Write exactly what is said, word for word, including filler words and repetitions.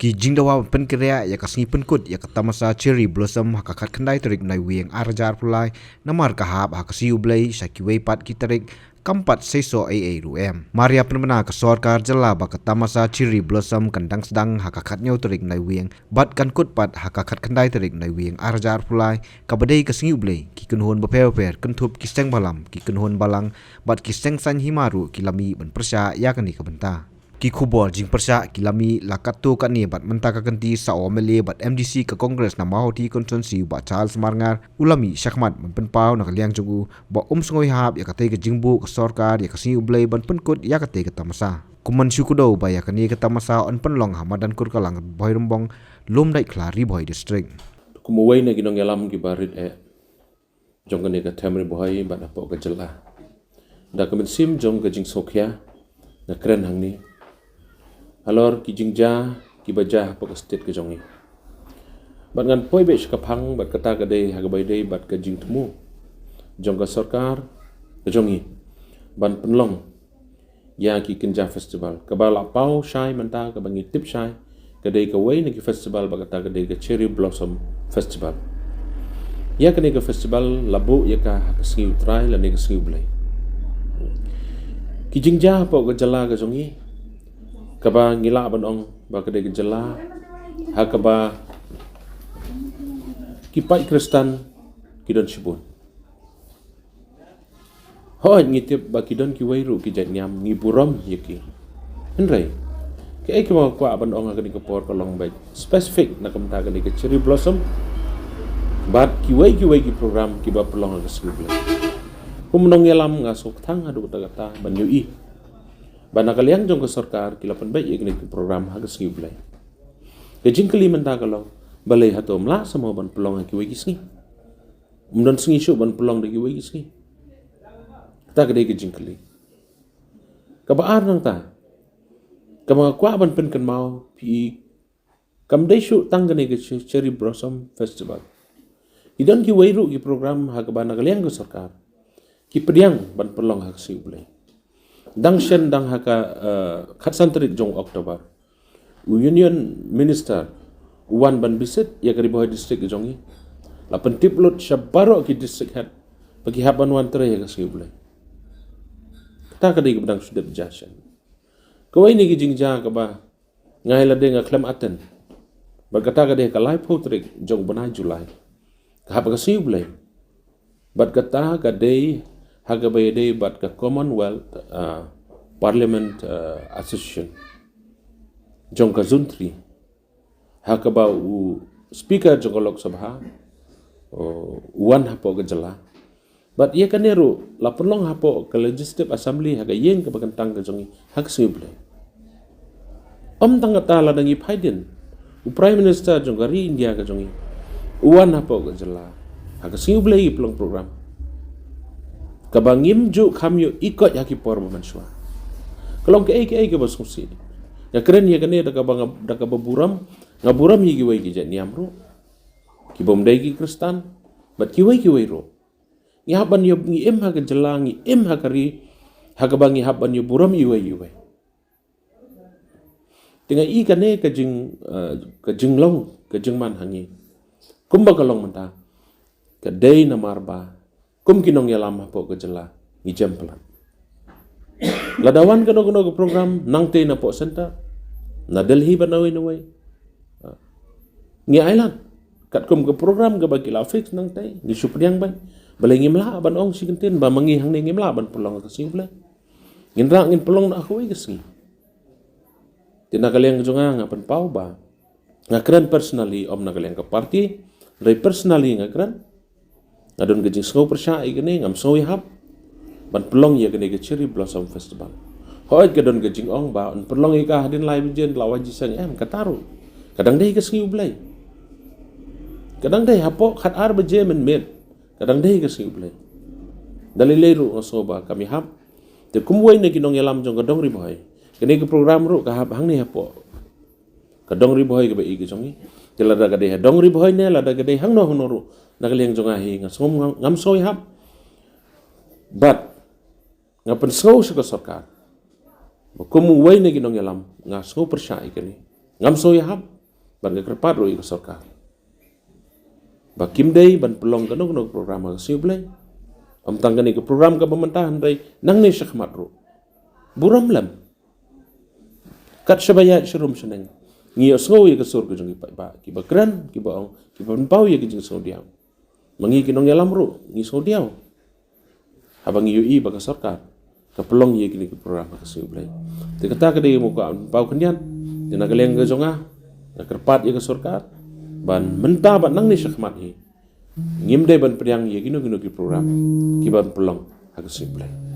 Ki jingdawa ban pynkynriah ïa ka sngi pynkut ïa ka tamasa Cherry Blossom ha ka khatkhyndai tarik Naiwieng ar hajar arphew lai, namar ka hap ha ka sngi U Blei sha kiwei pat ki tarik, kam pat seisoh ei ei ruh em. Mar ïa pynbna ka sorkar jylla ba ka tamasa Cherry Blossom kan dang sdang ha ka khathynñiew tarik Naiwieng bad kan kut pat ha ka khatkhyndai tarik Naiwieng ar hajar arphew lai, kaba dei ka sngi U Blei, ki kynhun bapher bapher kynthup ki seng bhalam, ki kynhun balang bad ki seng saiñ hima ruh ki la mih ban pyrshah ïa kane ka bynta. Ki khubor jingpyrshah ki la mih la katto katne bad mynta ka kynti sa u M L A bad M D C ka Congress na Mawhati Constituency, Bah Charles Marngar, u la mih shakhmat ban pynpaw na ka liang jong u ba um sngewiahap ïa katei ka jingbuh ka sorkar ïa ka sngi U Blei ban pynkut ïa katei ka tamasa. Kum ban shu kdew ba ïa kane ka tamasa yn pynlong ha madan Kurkalang, Bhoirymbong, Lumdaitkhla, Ri Bhoi District. Kum uwei na ki nongïalam kiba rit eh jong kane ka them Ri Bhoi bad hapoh ka jylla, da ka mynsiem jong ka jingsngewkhia nga kren hangne halor ki jingjia kiba jia hapoh ka state ka jong ngi. Bad ngan poi beit sha ka phang bad kata ka dei ha kaba ïadei bad ka jingthmu jong ka sorkar ka jong ngi ban pynlong ïa ki kynja festival. Kaba la paw shai mynta, kaba ngi tip shai, ka dei kawei na ki festival ba kata ka dei ka Cherry Blossom Festival. Ïa kane ka festival la buh ïa ka ha ka sngi U Trai lane ka sngi U Blei. Ki jingjia hapoh ka jylla ka jong ngi, kaba ngi lah ban ong ba ka dei ka jylla ha kaba ki paid Khristan ki don shibun. Hooid, ngi tip ba ki don kiwei ruh ki jait niam, ngi burom ïa ki. Hynrei kaei kaba nga kwah ban ong ha kane ka por ka long beit specific na ka bynta kane ka Cherry Blossom bad kiwei kiwei ki program kiba pynlong ha ka sngi U Blei. Kum nongïalam nga sngewkthang haduh katta katta ban ïohi ba na ka liang jong ka sorkar ki la pynbeit ïa kane ka program ha ka sngi U Blei. Ka jingkylli mynta ka long, balei hato ym lah shuh mo ban pynlong ha kiwei ki sngi? Ym don sngi shuh ban pynlong da kiwei ki sngi? Kata ka dei ka jingkylli. Kaba ar nangta, kaba nga kwah ban pynkynmaw phi, kam dei shuh tang kane ka Che-, Cherry Blossom Festival. Ki don kiwei ruh ki program ha kaba na ka liang ka sorkar ki pdiang ban pynlong ha ka sngi U Blei. Dang shen dang ha ka, eh, khatsan tarik jong October, u Union Minister u wan ban visit ïa ka Ri Bhoi District ka jong ngi. La pyntip lut sha baroh ki district head ba ki hap ban wan trei ha ka sngi U Blei. Kata ka dei kaba dang shu dep jia shen. Kawei na ki jingjia kaba nga ïa lade nga khlem attend, bad kata ka dei ka laiphew tarik jong u bnai July, ka hap ha ka sngi U Blei. Bad kata ka dei ha kaba ïadei bad ka Commonwealth, ah, Parliament, ah, Association jong ka Zone three, ha kaba u Speaker jong ka Lok Sabha, oh, u wan hapoh ka jylla. Bad ïa kane ruh la pynlong hapoh ka Legislative Assembly ha ka ïing kaba kyntang ka jong ngi ha ka sngi U Blei. Ym tang kata, lada ngi peit dien, u Prime Minister jong ka ri India ka jong ngi u wan hapoh ka jylla ha ka sngi U Blei, ki pynlong program kaba ngim ju kham ïohi koit ha ki por ba mynshuwa. Ka long kaei kaei kaba sngewsih. Nga kren ïa kane da kaba nga, da kaba burom, nga burom ïa kiwei ki jait niam ruh, ki bym dei ki Khristan bad kiwei kiwei ruh. Ngi hap ban ïoh, ngi im ha ka jylla, ngi im ha ka ri ha kaba ngi hap ban ïoh burom iwei iwei. Te nga i kane ka jing, eh, ka jinglong, ka jingman ha ngi, kumba ka long mynta, ka dei namar ba kum ki nongïalam hapoh ka jylla ngi jem palat. Lada wan kano kano ka program nangtei napoh center, na Delhi bad nawei nawei, ngi ai lad katkum ka program kaba ki la fix nangtei, ngi shu pdiang beit. Balei ngim lah ban ong shi kyntien ba ma ngi hangne ngim lah ban pynlong ha ka sngi U Blei? Ngin rah ngin pynlong na kawei ka sngi. Te na ka liang jong nga, nga pynpaw ba nga kren personally, ym na ka liang ka party. Hynrei personally nga kren, nga don ka jingsngew pyrshah ïa kane, ngam sngew ïahap ban pynlong ïa kane ka Cherry Blossom Festival. Hooid, ka don ka jingong ba yn pynlong ïa ka hadien lai baje, la wan jingïaseng, em, kata ruh ka dang dei ka sngi U Blei. Ka dang dei hapoh khatar baje mynmiet, ka dang dei ka sngi U Blei. Da lei lei ruh nga sngew ba kam ïahap. Te kum uwei na ki nongïalam jong ka dong Ri Bhoi, kane ka program ruh ka hap hangne hapoh ka dong Ri Bhoi kaba i ka jong ngi. Te lada ka dei ha dong Ri Bhoi ne lada ka dei hangno hangno ruh, na ka liang jong nga hi, nga sngew ngam, ngam sngew ïahap. Bad nga pynsngew sha ka sorkar ba kum uwei na ki nongïalam, nga sngew pyrshah ïa kane. Ngam sngew ïahap, bad nga kyrpad ruh ïa ka sorkar ba kim dei ban pynlong kano kano ka program ha ka sngi U Blei. Ym tang kane ka program kaba mynta, hynrei nangne shakhmat ruh. Burom lem. Kat shaba ïaid sharum shaneng, ngi ïohsngew ïa ka sur ka jong ki paidbah kiba kren, kiba ong, kiba pynpaw ïa ka jingsngewdiaw. Ma ngi ki nongïalam ruh ngi sngewdiaw haba ngi ïohi ba ka sorkar ka pynlong ïa kine ki program ha ka sngi U Blei. Te kata ka dei mo ka pynpaw khyndiat. Te na ka liang ka jong nga, nga kyrpad ïa ka sorkar ban mynta bad nangne shakhmat hi ngim dei ban pdiang ïa kino kino ki program kiban pynlong ha ka sngi U Blei.